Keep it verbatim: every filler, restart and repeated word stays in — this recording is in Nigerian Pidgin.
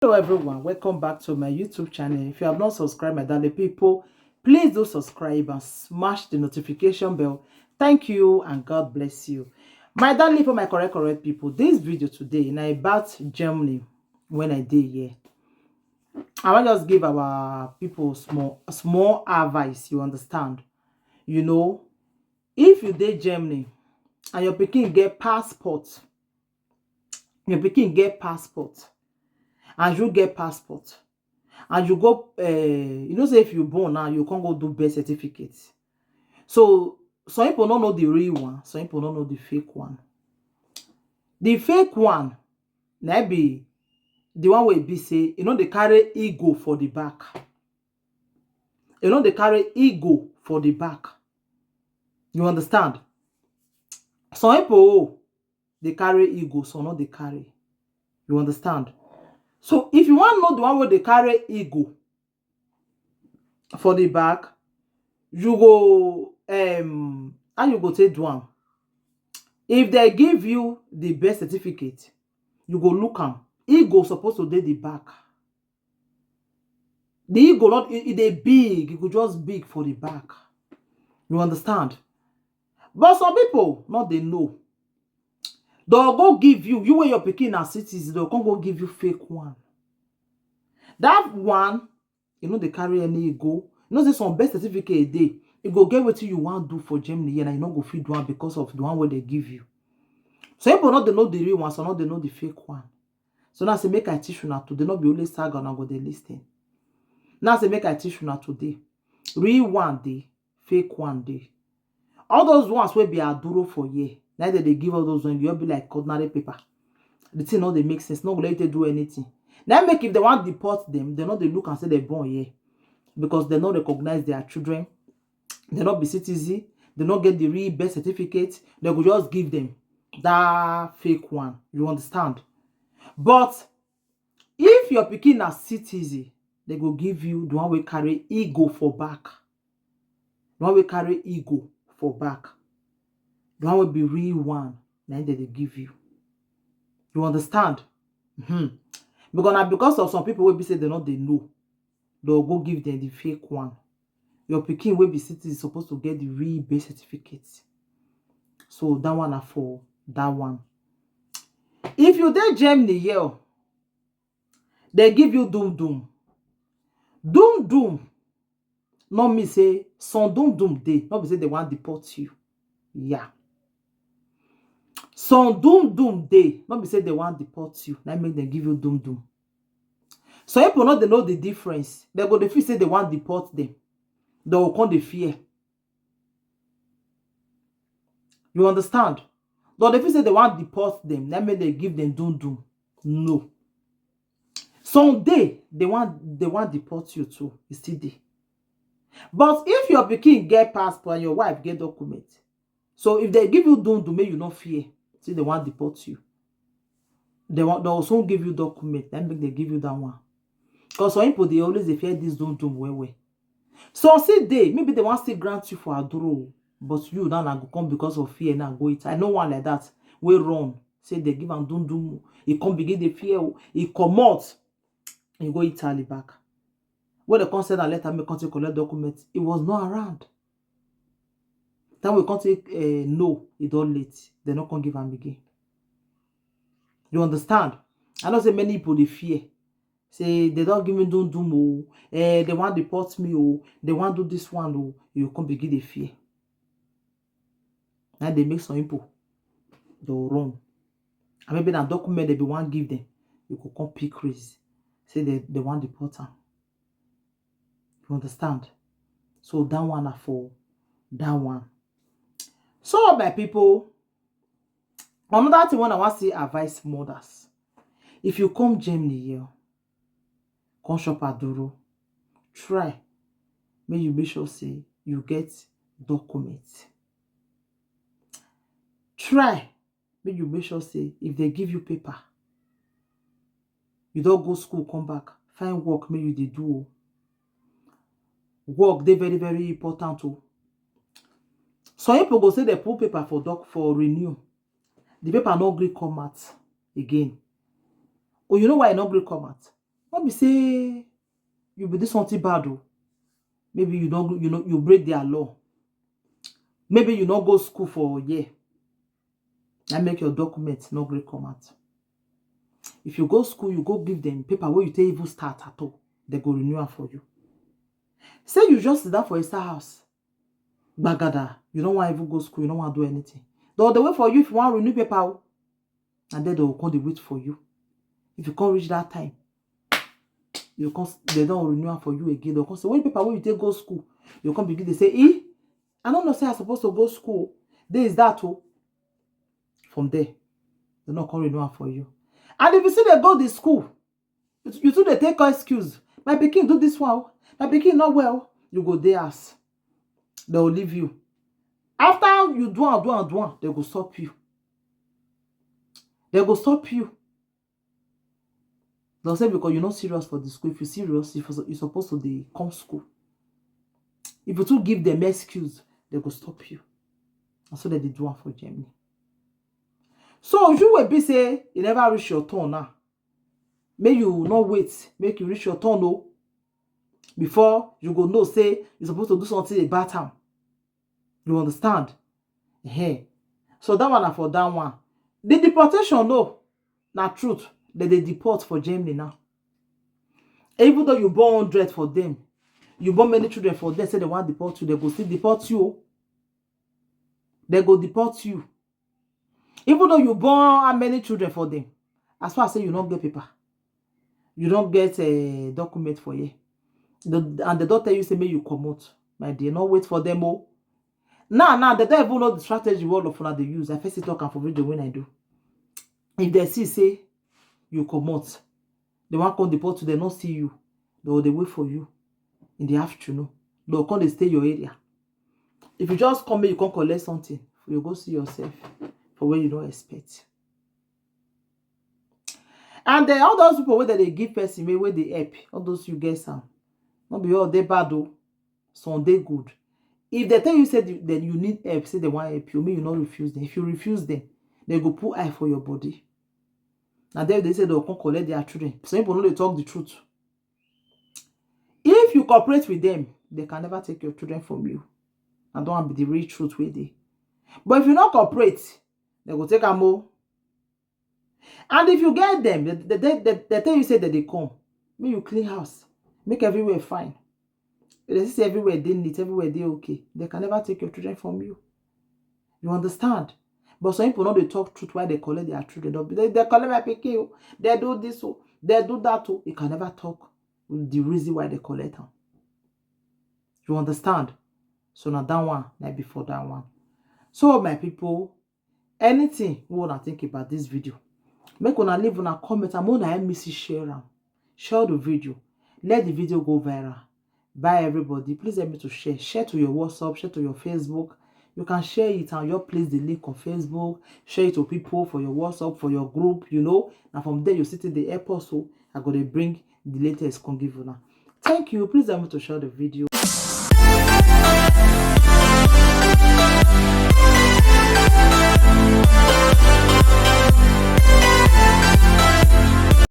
Hello everyone, welcome back to my YouTube channel. If you have not subscribed, my darling people, please do subscribe and smash the notification bell. Thank you and God bless you. My darling people, my correct correct people, this video today na about Germany. When I dey here, I wan just give our people small small advice, you understand? You know, if you dey Germany and your pikin get passport, your pikin get passport and you get passport, and you go, uh, you know say if you born now, you can't go do birth certificate. So some people don't know the real one, some people don't know the fake one. The fake one na be the one wey be say, you know, they carry ego for the back. You know, they carry ego for the back. You understand? Some people, oh, they carry ego, some not they carry. You understand? So if you want to know the one where they carry ego for the back, you go, um how you go take do am? If they give you the birth certificate, you go look am. Ego supposed to dey the back. The ego not e e dey big, e go just big for the back. You understand? But some people not they know. They'll go give you, you wey your pikin na citizen, they'll come go give you fake one. That one, you know, they carry any ego. You know say some birth certificate dey, you go get wetin you wan do for Germany here, and you no go fit do am because of the one wey they give you. Some people not they know the real one, some not they know the fake one. So now say make I teach una today, not be only saga una go dey listen. Now say make I teach una today. Real one dey, fake one dey. All those ones wey be aduro for here, now that they give all those ones, you'll be like ordinary paper. The thing no dey make sense, no go let you do anything. Now make if they want deport them, they no dey look and say they born here, because they no recognize their children, they no be citizen, they no get the real birth certificate, they go just give them that fake one. You understand? But if your pikin na citizen, they go give you the one wey carry ego for back. The one wey carry ego for back. The one wey be real one, na im dem dey give you. You understand? Hmm. Because na because of some people wey be say they no dey know, they'll go give them the fake one. Your pikin wey be citizen suppose to get the real birth certificate. So that one na for that one. If you dey Germany here, they give you dum dum. Dum dum no mean say some dum dum dey, no be say they wan deport you. Yeah. Some dum dum dey, no be say they wan deport you, na make them give you dum dum. Some people no dey know the difference. They go dey feel say they wan deport them. They go come dey fear. You understand? But if you say they wan deport them, that mean they give them dum dum. No. Some day they want they want deport you too. You still dey. But if your pikin get passport and your wife get document, so if they give you dum dum, make you no fear. See, they want deport you. They want they will soon give you document. Then make they give you that one. Because some people they always dey fear this dum dum well well. So see dey, maybe they want still grant you for aduro, but you now na go come because of fear now go it. I know one like that. We run. Say they give am dum dum. He come begin the fear. He comot. He go Italy back. When they come send a letter, make come take collect document, he was not around. Then we come take uh, no, e don late. They no come give am again. You understand? I know say many people dey fear. Say they don give me dum dum oh, eh, they wan deport me oh, they wan do this one oh. You come begin dey fear. Now they make some people they run. And maybe na document they be wan give them. You go come pick race. Say they, they wan deport am. You understand? So that one na for that one. So my people, another thing when I want to advise mothers, if you come Germany here, come shop aduro, try make you make sure say you get document. Try make you make sure say if they give you paper, you don go school come back, find work make you dey do o. Work dey very very important o. Some people go say they put paper for doc for renew, the paper no gree come out again. Oh, you know why e no gree come out? No be say you be do something bad o. Maybe you no, you know, you break their law. Maybe you no go school for a year. Na make your documents no gree come out. If you go school, you go give them paper wey you take even start at all, they go renew am for you. Say you just sit down for inside house, gbagada, you no wan even go school, you no wan do anything. They dey wait for you if you wan renew paper o. And then they go come dey wait for you. If you come reach that time, you come, they don renew am for you again. They come say, "When paper wey you take go school?" You come begin dey say, "Eh, I no know say I suppose to go school." There is that o. From there, they no come renew am for you. And if you still dey go the school, you, you too dey take excuse. "My pikin do this one o. My pikin no well." You go dey house. They will leave you. After you do am, do am, do am, they go stop you. They go stop you. They'll say because you're not serious for the school. If you're serious, you for, you're supposed to dey come school. If you too give them excuse, they go stop you. And so they dey do am for Germany. So you will be say you never reach your turn now. Make you no wait, make you reach your turn o. Before you go know say you suppose to do something about am. You understand? Ehen. So that one na for that one. The deportation, no, na truth. They dey deport for Germany now. Even though you born hundred for them, you born many children for them, say they wan deport you, they go still deport you o. They go deport you. Even though you born how many children for them, as far as say you no get paper, you no get a document for here, the, and they don tell you say make you comot, my dear, no wait for them o. Now, now, they don't even know the strategy wey all of una dey use. I first talk am for video when I do. If they see say you comot, they wan come deport you, they no see you, they go dey wait for you in the afternoon. They go come dey stay your area. If you just come, make you come collect something, you go see yourself for where you don't expect. And then all those people wey dem dey give person, wey, wey dey help, all those you get some, no be all dey bad o. Some dey good. If they tell you say the, that you need help, say they wan help you, make you no refuse them. If you refuse them, they go put eye for your body. And then they say they go come collect their children. Some people no dey talk the truth. If you cooperate with them, they can never take your children from you. And that one be the real truth wey dey. But if you no cooperate, they go take am o. And if you get them, they, they, they, they, they tell you say that they come, make you clean house, make everywhere fine. They see say everywhere dey neat, everywhere dey okay. They can never take your children from you. You understand? But some people no dey talk truth why they collect their children. They, they collect my pikin o, they do this o, they do that o. You can never talk the reason why they collect am. You understand? So na that one, na be for that one. So my people, anything wey una think about this video, make una leave una comment and make una help me see share am. Share the video. Let the video go viral. Bye everybody. Please help me to share. Share to your WhatsApp, share to your Facebook. You can share it and just place the link on Facebook. Share it to people for your WhatsApp, for your group, you know. And from there, you see the help us. So I go to bring the latest come give una. Thank you. Please help me to share the video.